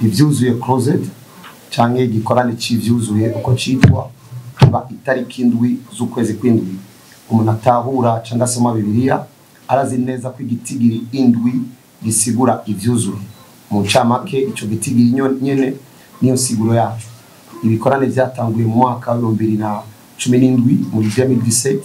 Ivyuzuye Crusade canke igikorane c'ivyuzuye uko citwa, kiba itariki 7 z'ukwezi kw'indwi. Umuntu atahura canke asoma Bibiliya arazi neza ko igitigiri 7 gisigura ivyuzuye. Mu ncamake, ico gitigiri nyene niyo siguro yacu. Ibikorane vyatanguye mu mwaka wa 2017, muri 2017.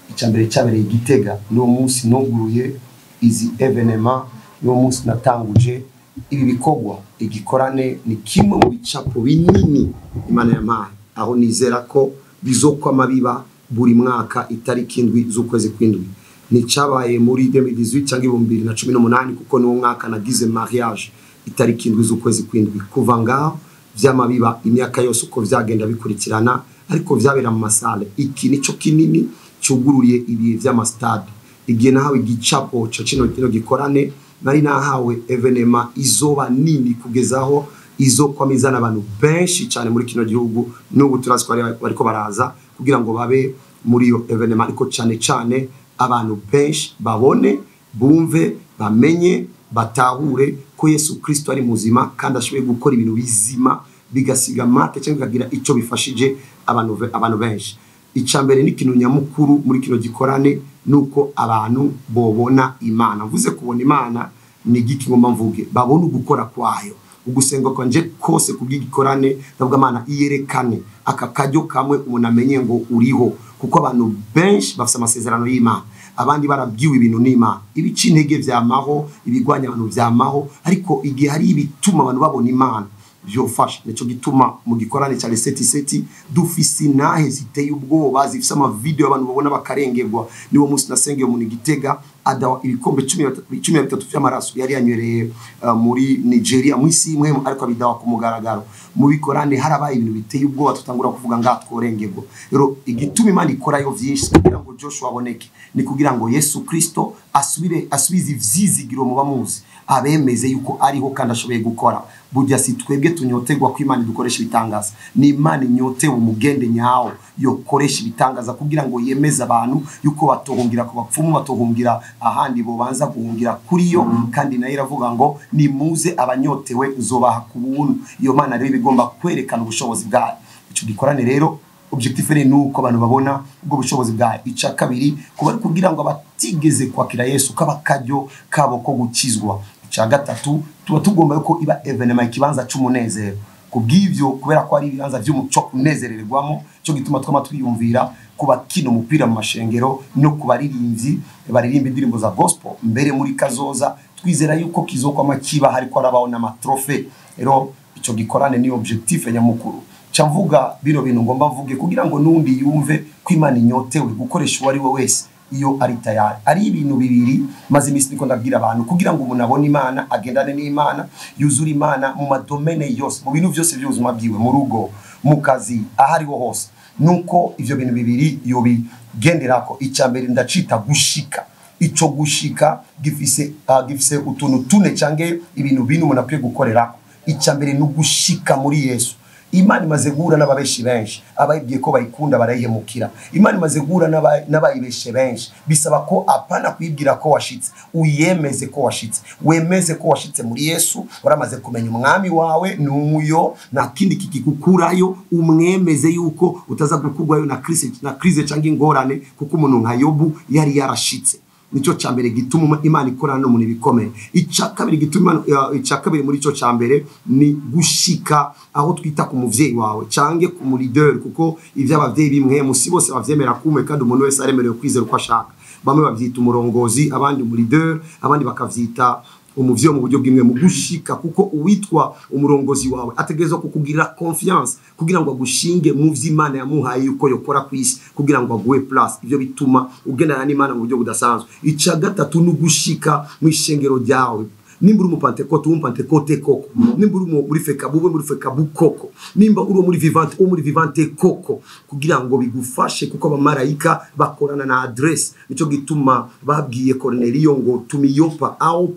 Icya mbere cyabereye i Gitega. N'uwo munsi nuguruye izi événements, n'uwo munsi natanguje ibi bikorwa. Igikorane ni kimwe mu bicapo binini Imana yampaye, aho nizera ko bizokwama biba buri mwaka itariki 7 z'ukwezi kw'indwi. Ni cyabaye muri 2018 cyangwa 2018, kuko niwo mwaka nagize mariage itariki 7 z'ukwezi kw'indwi. Kuva ngaho vyama biba imyaka yose uko vyagenda bikurikirana, ariko vyabera mu ma salles. Iki nico kinini cyugururiye ibihe vy'ama stades. Igihe nahawe igicapo ca kino gikorane, nari nahawe événement izoba nini kugezaho izokwama izana abantu benshi cyane muri kino gihugu. N'ubu turazi ko bariko baraza kugira ngo babe muri iyo événement, ariko cyane cyane abantu benshi babone, bumve, bamenye, batahure ko Yesu Kristo ari muzima kandi ashoboye gukora ibintu bizima, bigasiga marque cyangwa bikagira icyo bifashije abantu benshi. Icya mbere ni ikintu nyamukuru muri kino gikorane, nuko abantu bobona Imana. Mvuze kubona Imana ni igiki? Ngomba mvuge babone ugukora kwayo. Ugusenga kwanje kose kubw'igikorane, ndavuga: "Mana, iyerekane aka karyo kamwe umuntu amenye ngo uriho," kuko abantu benshi bafite amasezerano y'Imana, abandi barabwiwe ibintu n'Imana. Ibica intege vyamaho, ibigwanya abantu vyamaho, ariko igihe hari ibituma abantu babona Imana, vyofasha. Nico gituma mu gikorane ca sept sept dufise intahe ziteye ubwoba, zifise ama vidéos abantu babona bakarengerwa. Niwo munsi nasengeye umuntu i Gitega, adawa ibikombe 13 vy'amaraso yari yanywereye muri Nigeria mwisi imwe, ariko abidawa ku mugaragaro. Mu bikorane harabaye ibintu biteye ubwoba, tutangura kuvuga nga tworengerwa. Rero igituma Imana ikorayo vyinshi kugira ngo Joshua aboneke ni kugira ngo Yesu Kristo asubire asubize ivyizigiro mu bamuzi, abemeze yuko ariho kandi ashoboye gukora. Burya si twebwe tunyotegwa ko Imana dukoresha ibitangaza, ni Imana inyotewe umugende nyawo yokoresha ibitangaza kugira ngo yemeze abantu yuko batohungira ku bapfumu, batohungira ahandi, bobanza guhungira kuri yo. Kandi nayo iravuga ngo: "Nimuze abanyotewe, nzobaha ku buntu." Iyo Mana rero igomba kwerekana ubushobozi bwayo. Ico gikorane rero, objectif ni nuko abantu babona ubwo bushobozi bwayo. Ica kabiri, kuba kugira ngo abatigeze kwakira Yesu kaba karyo kabo ko gukizwa. Ica gatatu, tuba tugomba yuko iba événement, ikibanza c'umunezero. Kubw'ivyo, kubera ko ari ibibanza vy'umuco kunezererwamo, cyo gituma twama twiyumvira kuba kino umupira mu mashengero no ku baririmbyi baririmba indirimbo za gospel. Mbere muri kazoza twizera yuko kizokwama kiba hariko harabaho n'ama trophées. Rero ico gikorane ni objectif nyamukuru. Ca mvuga bino bintu ngomba mvuge kugira ngo nundi yumve ko Imana inyotewe gukoresha uwo ari we wese iyo ari tayari. Ari ibintu bibiri maze iminsi niko ndabwira abantu kugira ngo umuntu abone Imana, agendane n'Imana, yuzure Imana mu ma domaines yose, mu bintu byose by'ubuzima bwiwe, mu rugo, mu kazi, aho ariho hose, nuko ivyo bintu bibiri yobigenderako. Icya mbere ndacita gushika. Ico gushika gifise utuntu tune cange ibintu bine umuntu akwiye gukorerako. Icya mbere ni ugushika muri Yesu. Imana imaze guhura n'ababeshi benshi, abayibwiye ko bayikunda barayihemukira. Imana imaze guhura n'abayibeshe benshi. Bisaba ko apana kuyibwira ko washitse, uyemeze ko washitse, wemeze ko washitse muri Yesu. Waramaze kumenya umwami wawe n'uyo, nta kindi kikigukurayo. Umwemeze yuko utaza gukurwayo na crise cyangwa ingorane, kuko umuntu nka Yobu yari yarashitse. Nicyo cya mbere gituma Imana ikorana n'umuntu ibikomeye. Icya kabiri gituma icya kabiri muri icyo cya mbere ni gushika aho twita ku muvyeyi wawe cange ku mu leader, kuko ivyo abavyeyi bimwe musi bose bavyemera kumwe, kandi umuntu wese aremerewe kwizera uko ashaka. Bamwe bavyita umurongozi, abandi umu leader, abandi bakavyita umuvyeyi mu buryo bw'imwe mu gushika, kuko uwitwa umurongozi wawe ategerezwa kukugirira confiance kugira ngo agushinge mu vy'Imana yamuhaye yuko yokora ku isi, kugira ngo aguhe place. Ivyo bituma ugendana n'Imana mu buryo budasanzwe. Ica gatatu ni ugushika mu ishengero ryawe. Nimba uri umupantekote, uri umupantekote koko. Nimba uri muri FECABU, ube muri FECABU koko. Nimba uri muri Vivante, uri muri Vivante koko, kugira ngo bigufashe, kuko abamarayika bakorana na adresse. Nico gituma babwiye Cornelio ngo tumiyopa aho.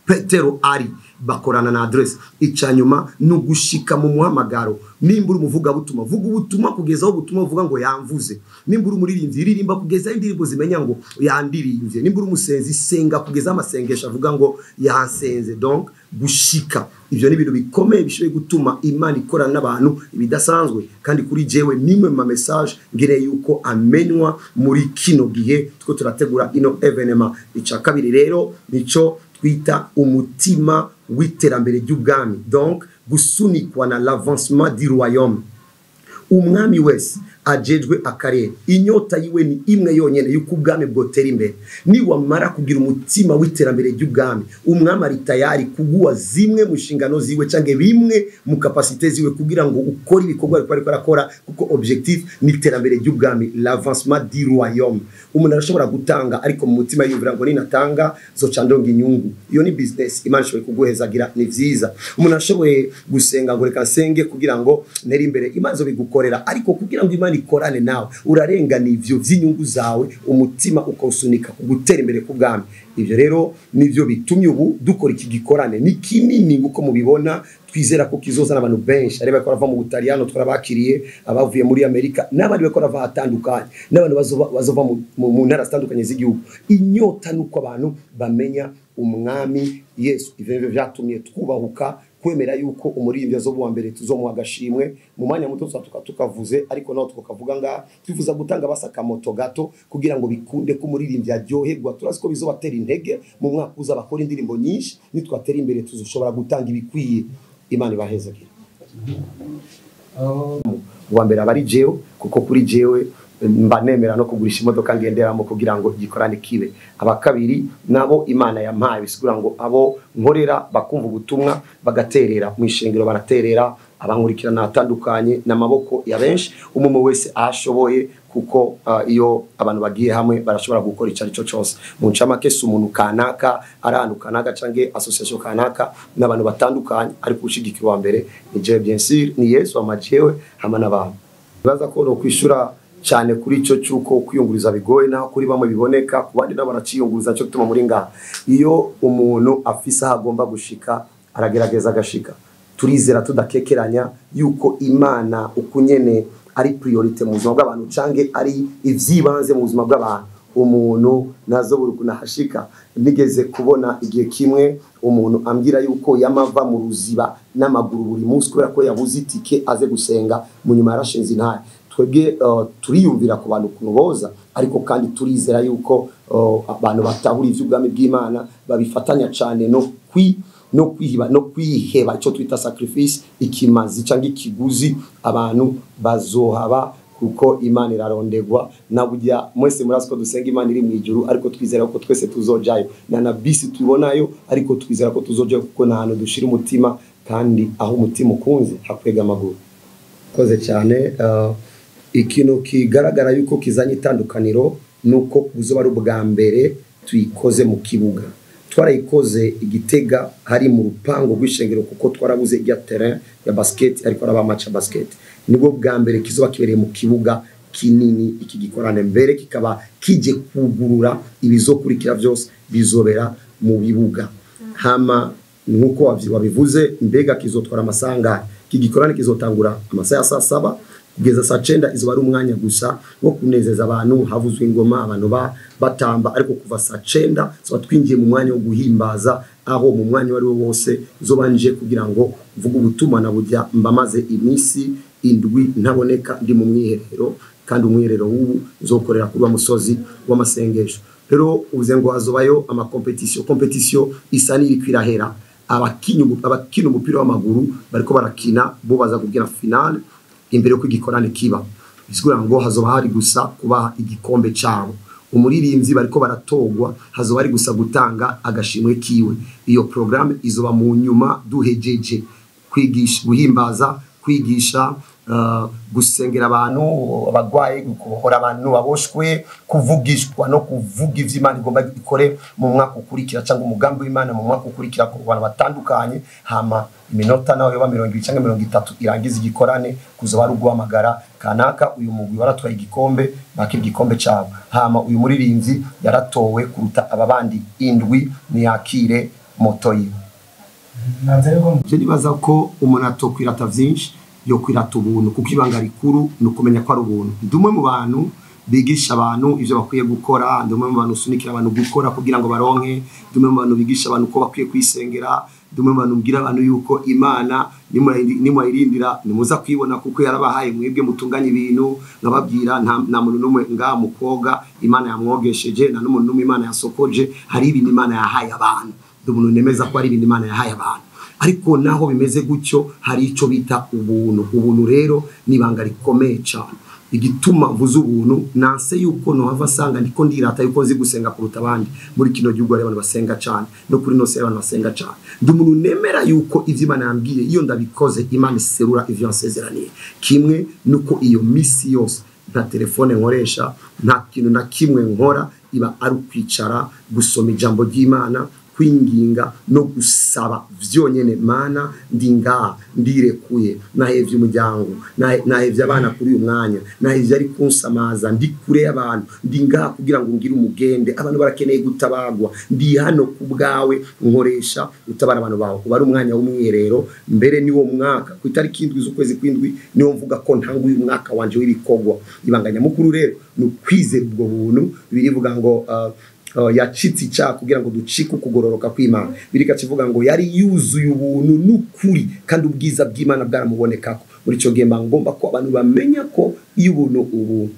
Petero ari bakorana na adresse. Icanyuma ni ugushika mu muhamagaro. Nimba uri umuvugabutumwa, vuga ubutumwa kugeza aho ubutumwa buvuga ngo yamvuze. Nimba uri umuririmbyi, ririmba kugeza aho indirimbo zimenya ngo yandirimbye. Nimba uri umusenzi, senga kugeza amasengesho avuga ngo yansenze. Donc gushika, ivyo ni ibintu bikomeye bishoboye gutuma Imana ikorana n'abantu ibidasanzwe. Kandi kuri jewe nimwe mu message ngire yuko amenywa muri kino gihe two turategura ino evenement. Ica kabiri rero nico twita umutima w'iterambere ry'ubwami, donc gusunikwa na l'avancement du royaume. Umwami wese ajejwe akarere, inyota yiwe ni imwe yonyene yuko ubwami bwotera imbere. Niwamara kugira umutima w'iterambere ry'ubwami, umwami ari tayari kuguha zimwe mu nshingano ziwe canke bimwe mu capacité ziwe kugira ngo ukore ibikorwa ariko arakora, kuko objectif ni iterambere ry'ubwami, l'avancement du royaume. Umuntu arashobora gutanga ariko mu mutima yiyumvira ngo ninatanga zoca ndonga inyungu. Iyo ni business, Imana ishoboye kuguhezagira, ni vyiza. Umuntu arashoboye gusenga ngo reka nsenge kugira ngo ntere imbere, Imana izobigukorera. Ariko kugira ngo Imana ikorane nawe, urarengana ivyo vy'inyungu zawe, umutima ukawusunika kugutera imbere k'ubwami. Ivyo rero nivyo bitumye ubu dukora iki gikorane. Ni kinini nguko mubibona, twizera ko kizozana abantu benshi, ari bariko barava mu Butaliyano twarabakiriye, abavuye muri Amerika n'abandi bariko barava ahatandukanye, n'abantu bazova mu ntara zitandukanye z'igihugu. Inyota nuko abantu bamenya umwami Yesu. Ivyo nivyo vyatumye twubahuka kwemera yuko umuririmbyi azoba uwa mbere, tuzomuha agashimwe mu mwanya muto tukavuze, ariko naho tukavuga ngaha twifuza gutanga basaka moto gato kugira ngo bikunde ko umuririmbyi aryoherwa. Turazi ko bizobatera intege mu mwaka uza bakora indirimbo nyinshi, nitwatera imbere tuzoshobora gutanga ibikwiye. Imana ibahezagire. Uwa mbere aba ari jewe, kuko kuri jewe mba nemera no kugurisha imodoka ngenderamo kugira ngo igikorane kibe. Aba kabiri nabo Imana yampaye, bisigura ngo abo nkorera bakumva ubutumwa bagaterera mu ishengero, baraterera, abankurikirana atandukanye n'amaboko ya benshi, umwe wese ashoboye, kuko iyo abantu bagiye hamwe barashobora gukora icyo aricyo cyose. Mu ncamake si umuntu kanaka ari ahantu kanaka canke association kanaka, n'abantu batandukanye, ariko ushigikira wa mbere ni jewe, bien sûr ni Yesu amajewe hamwe n'abantu. Bibaza ko no kwishura cyane kuri ico cyuko kwiyunguriza bigoye, naho kuri bamwe biboneka, ku bandi nabo baraciyunguruza. Cyo gituma muri ngaha iyo umuntu afise aho agomba gushika aragerageza agashika. Turizera tudakekeranya yuko Imana ukunyene ari priorite mu buzima bw'abantu canke ari ivyibanze mu buzima bw'abantu. Umuntu nazo buri kunahashika. Nigeze kubona igihe kimwe umuntu ambwira yuko yamava mu Ruziba n'amaguru buri munsi kubera ko yabuze itike aze gusenga, mu nyuma yarashinze intare. Twebwe turiyumvira ku bantu ukuntu boza, ariko kandi turizera yuko abantu batahura ivy'ubwami bw'Imana babifatanya cane no kwihiba no kwiheba, ico twita sacrifice, ikimazi canke ikiguzi abantu bazohaba, kuko Imana irarondegwa. Na burya mwese murazi ko dusenga Imana iri mu ijuru, ariko twizera ko twese tuzojayo, na bisi tubonayo, ariko twizera ko tuzojayo kuko nta hantu dushira umutima, kandi aho umutima ukunze hakwega amaguru. Koze cyane. Ikintu kigaragara yuko kizanye itandukaniro nuko buzoba ari ubwa mbere tuyikoze mu kibuga. Twarayikoze igitega hari mu rupango rw'ishengero, kuko twarabuze ya terrain ya basket, ariko araba match ya basket. Nibwo bwa mbere kizoba kibereye mu kibuga kinini iki gikorane, mbere kikaba kije kugurura ibizokurikira byose bizobera mu bibuga. Hama nkuko wabivuze, mbega kizotwara amasanga, iki gikorane kizotangura amasaha ya saa 7 kugeza saa 9. Izoba ari umwanya gusa wo kunezeza abantu, havuzwe ingoma, abantu batamba, ariko kuva saa 9 zoba twinjiye mu mwanya wo guhimbaza, aho mu mwanya wari wose zobanje kugira ngo mvuge ubutumwa na burya mbamaze iminsi indwi ntaboneka, ndi mu mwiherero, kandi umwiherero w'ubu nzokorera kuri wa musozi w'amasengesho. Rero uvuze ngo hazobayo ama competition isa n'iri kwirahera. Abakina umupira w'amaguru bariko barakina, bo baza kugira finale imbere yo kwigikorane kiba. Bisigura ngo hazoba hari gusa kubaha igikombe cabo. Umuririmbyi bariko baratogwa, hazoba hari gusa gutanga agashimwe kiwe. Iyo programme izoba mu nyuma duhejeje kwigisha, guhimbaza, kwigisha, gusengera abantu abagwaye, gukohora abantu baboshwe, kuvugishwa no kuvuga ivyo Imana igomba ikore mu mwaka ukurikira, cyangwa umugambi w'Imana mu mwaka ukurikira ku bantu batandukanye. Hama iminota nayo yoba 20 cyangwa 30 irangiza igikorane, kuzoba ari uguhamagara kanaka, uyu mugwi waratwaye igikombe, bakira igikombe cabo. Hama uyu muririmbyi yaratowe kuruta aba bandi indwi, niyakire Moto yiwe. Je nibaza ko umuntu atokwirata vyinshi, yo kwirata ubuntu, kuko ibanga rikuru ni ukumenya ko ari ubuntu. Ndi umwe mu bantu bigisha abantu ivyo bakwiye gukora, ndi umwe mu bantu usunikira abantu gukora kugira ngo baronke, ndi umwe mu bantu bigisha abantu ko bakwiye kwisengera, ndi umwe mu bantu mbwira abantu yuko Imana nimwayirindira nimuza kwibona, kuko yarabahaye mwebwe mutunganye ibintu. Nkababwira nta muntu n'umwe ngaha mukobwa Imana yamwogesheje, nta n'umuntu n'umwe Imana yasokoje. Hari ibintu Imana yahaye abantu, ndi umuntu nemeza ko ari ibintu Imana yahaye abantu. Ariko naho bimeze gutyo, hari ico bita ubuntu. Ubuntu rero ni ibanga rikomeye cyane. Igituma mvuze ubuntu, nanse yuko nohava asanga ndiko ndirata yuko nzi gusenga kuruta abandi. Muri kino gihugu hari abantu basenga cyane, no kuri nose hari abantu basenga cyane. Ndi umuntu nemera yuko ivyo Imana yambwiye iyo ndabikoze, Imana iserura ivyo yansezeraniye. Kimwe nuko iyo misi yose nta telefone nkoresha, nta kintu na kimwe nkora, iba ari ukwicara gusoma ijambo ry'Imana, kwinginga no gusaba vyonyene. Mana, ndi ngaha, ndirekuye, nahevye umuryango, nahevye abana kuri uyu mwanya, nahevye ari kunsamaza, ndi kure y'abantu, ndi ngaha kugira ngo ngire umugende. Abantu barakeneye gutabagwa, ndi hano ku bwawe, nkoresha utabara abantu bawe. Uba ari umwanya w'umwiherero, mbere niwo mwaka ku itariki 7 z'ukwezi kw'indwi niwo mvuga ko ntanguye umwaka wanje w'ibikorwa. Ibanga nyamukuru rero ni ukwizera ubwo buntu. Birivuga ngo yacitse icyaha kugira ngo ducike ukugororoka kw'Imana. Birika kivuga ngo yari yuzuye ubuntu n'ukuri, kandi ubwiza bw'Imana bwaramubonekako. Muri ico gihe mba ngomba ko abantu bamenya ko iyo ubuntu ubu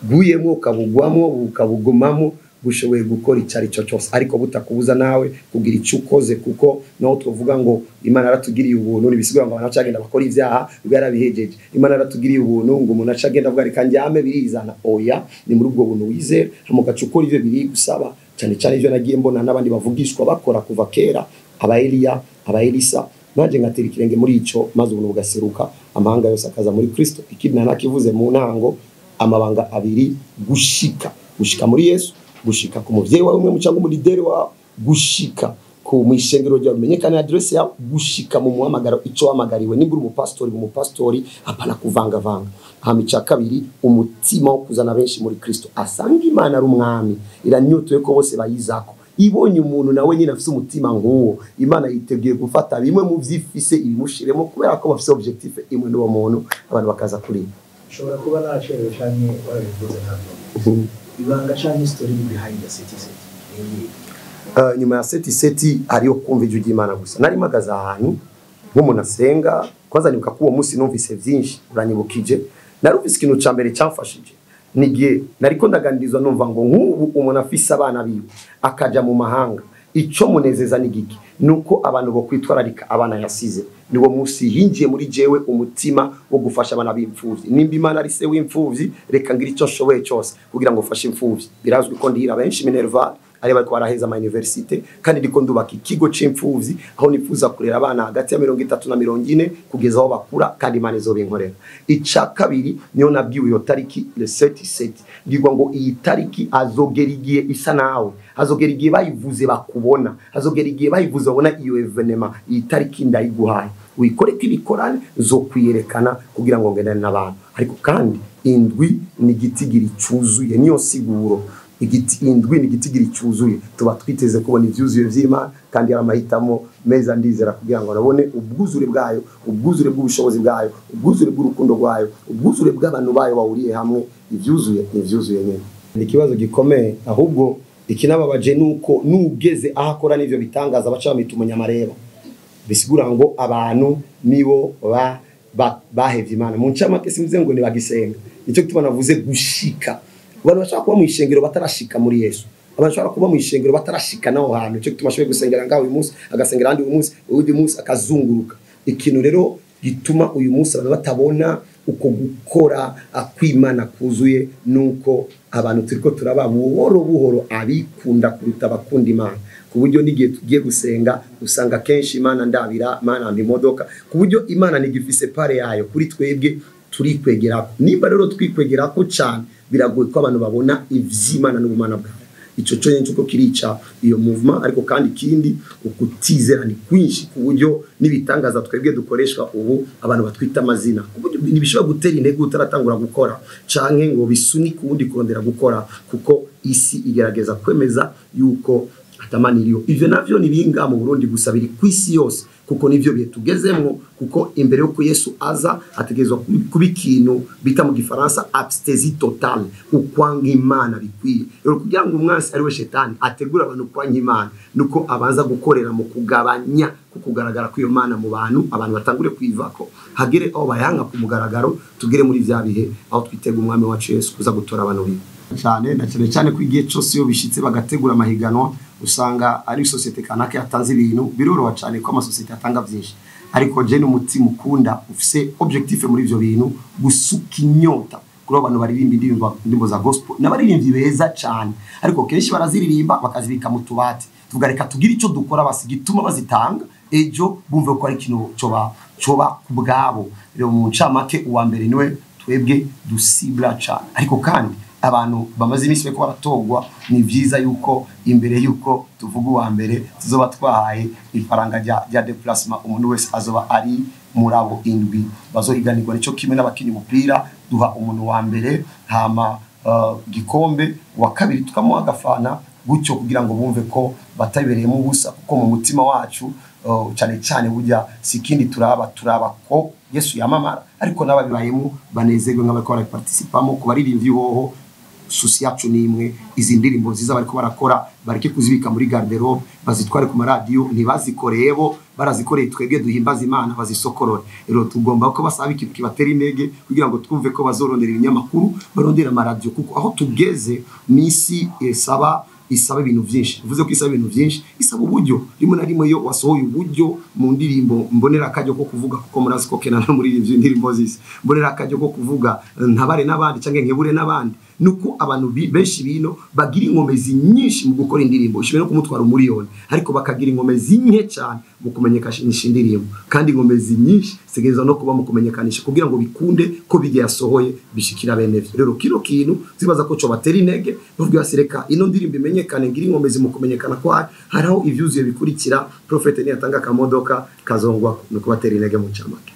buguyemo, ukabugwamo, ukabugumamo, bushoboye gukora icyo ari cyo cyose, ariko butakubuza nawe kugira icyo ukoze. Kuko naho tuvuga ngo Imana yaratugiriye ubuntu, ntibisigura ngo abantu bacagenda bakora ibyaha ubwo yarabihejeje. Imana yaratugiriye ubuntu ngo umuntu acagenda avuga reka njyame birizana. Oya, ni muri ubwo buntu wizera, hama ugaca ukora ivyo biri gusaba, cyane cyane ivyo nagiye mbona n'abandi bavugishwa bakora kuva kera, aba Eliya, aba Elisa, naje ngatera ikirenge muri ico, maze ubuntu bugaseruka, amahanga yose akaza muri Kristo. Ikindi nanakivuze mu ntango, amabanga abiri: gushika muri Yesu, gushika ku muvyeyi wawe umwe cyangwa umulideri wawe, gushika ku mwishengero ryawe menyekana adresse yawe, gushika mu muhamagaro ico wahamagariwe. Nimba uri umupastori, umupastori, hapana kuvangavanga. Hama ica kabiri, umutima wo kuzana benshi muri Kristo, asanga Imana ari umwami, iranyotoye ko bose bayizako. Ibonye umuntu nawe nyine afise umutima nk'uwo, Imana yiteguye gufata bimwe mu vyifise ibimushiremo, kubera ko bafise objectif imwe n'uwo muntu, abantu bakaza kuri. Ushobora kuba nacerewe canke warabivuze ntabwo. Ibanga canke story behind the city city ni iyihe? Nyuma ya seti seti hariyo kumva ijwi ry'Imana gusa. Nari mpagaze ahantu nk'umuntu asenga, kwanza nibuka ko uwo munsi numvise vyinshi, uranyibukije. Narumvise ikintu ca mbere camfashije, nigihe nariko ndaganirizwa numva ngo nk'ubu umuntu afise abana biwe akaja mu mahanga, ico munezeza ni giki? Nuko abantu bo kwitwararika abana yasize. Niwo munsi hinjiye muri jewe umutima wo gufasha abana b'imfuvyi. Nimba Imana ari se w'imfuvyi, reka ngira ico nshoboye cyose kugira ngo mfashe imfuvyi. Birazwi ko ndihira benshi minerval, ari bariko baraheza ama universite, kandi ndiko ndubaka ikigo c'imfuvyi aho nifuza kurera abana hagati ya 30 na 40 kugeza aho bakura, kandi Imana izobinkorera. Ica kabiri niyo nabwiwe iyo tariki le 7/7, mbwirwa ngo iyi tariki azogera igihe isa nawe, azogera igihe bayivuze bakubona, azogera igihe bayivuze babona iyo evenema. Iyi tariki ndayiguhaye, uyikoreko ibikorane zo kwiyerekana kugira ngo ngendane n'abantu. Ariko kandi 7 ni igitigiri cyuzuye, niyo siguro. Igiti 7 ni igitigiri cyuzuye, tuba twiteze kubona ivyuzuye vy'Imana, kandi ari amahitamo meza ndizera kugira ngo nabone ubwuzure bwayo, ubwuzure bw'ubushobozi bwayo, ubwuzure bw'urukundo rwayo, ubwuzure bw'abantu bayo bahuriye hamwe. Ivyuzuye ni ivyuzuye nyene. Ni ikibazo gikomeye, ahubwo ikinababaje nuko nugeze aho akora n'ivyo bitangaza baca bamita umunyamareba. Bisigura ngo abantu nibo bahevye Imana. Mu ncamake simvuze ngo ntibagisenga, nicyo gituma navuze gushika. Abantu bashobora kuba mu ishengero batarashika muri Yesu, abantu bashobora kuba mu ishengero batarashika naho hantu. Nicyo gituma ashoboye gusengera ngaho uyu munsi, agasengera ahandi uyu munsi, uwundi munsi akazunguruka. Ikintu rero gituma uyu munsi abantu batabona uko gukora kw'Imana kuzuye, nuko abantu turiko turaba buhoro buhoro abikunda kuruta abakunda Imana, ku buryo n'igihe tugiye gusenga usanga kenshi Imana ndabira, Imana mpa imodoka, ku buryo Imana ntigifise pare yayo kuri twebwe, turikwegerako. Nimba rero twikwegerako cane, biragoye ko abantu babona ivy'Imana n'ubumana bwayo. Ico cyo nyine cyuko kirica iyo movement. Ariko kandi ikindi, ukutizera ni kwinshi, ku buryo n'ibitangaza twebwe dukoreshwa ubu abantu batwita amazina, ku buryo ntibishobora gutera intego utaratangura gukora, canke ngo bisunike uwundi kurondera gukora, kuko isi igerageza kwemeza yuko Atamaniriyo ivyo navyo ni binga mu Burundi gusa, biri kwisi yose, kuko nivyo bihe tugezemwo. Kuko imbere yuko Yesu aza ategerezwa kuba ikintu bita mu Gifaransa apostasie totale, ukwanga Imana bikwiye. Rero kugira ngo umwansi ari we Shetani ategura abantu kwanga Imana, nuko abanza gukorera mu kugabanya kukugaragara kw'iyo Mana mu bantu, abantu batangure kwivako, hagere aho bayanga ku mugaragaro, tugere muri vya bihe aho twitega umwami wacu Yesu kuza gutora abantu biwe. Cyane na cyane cyane ko igihe cyose iyo bishitse bagategura amahiganwa, usanga ari société kanaka yatanze ibintu. Biroroha cyane ko amasosiyete atanga byinshi, ariko je n'umutima ukunda ufise objectif muri ivyo bintu, gusuka inyota kuri abo bantu baririmba indirimbo za gospel n'abaririmbyi beza cyane, ariko kenshi baraziririmba bakazibika mu tubati. Tuvuga reka tugire icyo dukora basi gituma bazitanga ejo bumve ko ari ikintu coba ku bwabo. Rero mu ncamake, uwa mbere niwe twebwe dusibla cyane, ariko kandi abantu bamaze iminsi bariko baratorwa, ni vyiza yuko imbere yuko tuvuga uwa mbere tuzoba twahaye ifaranga rya déplacement umuntu wese azoba ari muri abo indwi bazohiganirwa. Nico kimwe n'abakinyi umupira, duha umuntu wa mbere hama gikombe, wa kabiri tukamuha agafana, gutyo kugira ngo bumve ko batabibereyemo ubusa. Kuko mu mutima wacu cyane cyane burya si ikindi turaba, turaba ko Yesu yamamara, ariko n'ababibayemo banezerwe nk'abariko baraparticipamo. Ku baririmbyi hoho souci yacu ni imwe: izi ndirimbo nziza bariko barakora bareke kuzibika muri garde-robe, bazitware ku maradiyo. Ntibazikoreye bo, barazikoreye twebwe duhimbaza Imana, bazisokorore. Rero tugomba ko basaba ikintu kibatera intege kugira ngo twumve ko bazorondera ibinyamakuru, barondera amaradiyo, kuko aho tugeze n'isi isaba ibintu byinshi. Bivuze ko isaba ibintu byinshi, isaba uburyo. Rimwe na rimwe iyo wasohoye uburyo mu ndirimbo, mbonera akaryo ko kuvuga, kuko murazi ko Kena no muri indirimbo zisi, mbonera akaryo ko kuvuga ntabare n'abandi cyangwa nkebure n'abandi, nuko abantu benshi bino bagira inkomezi nyinshi mu gukora indirimbo ishobora no kumutwara umuriyoni, ariko bakagira inkomezi nke cyane mu kumenyekanisha indirimbo. Kandi inkomezi nyinshi zitegerezwa no kuba mu kumenyekanisha kugira ngo bikunde ko bijye yasohoye bishikira bene vyo. Rero kino kintu zibaza ko co batera intege, bavuga basi reka ino ndirimbo imenyekane, ngira inkomezi mu kumenyekana kwayo, hariho ivyuzuye bikurikira. Prophet niyatanga akamodoka kazongwa no kubatera intege mu camake.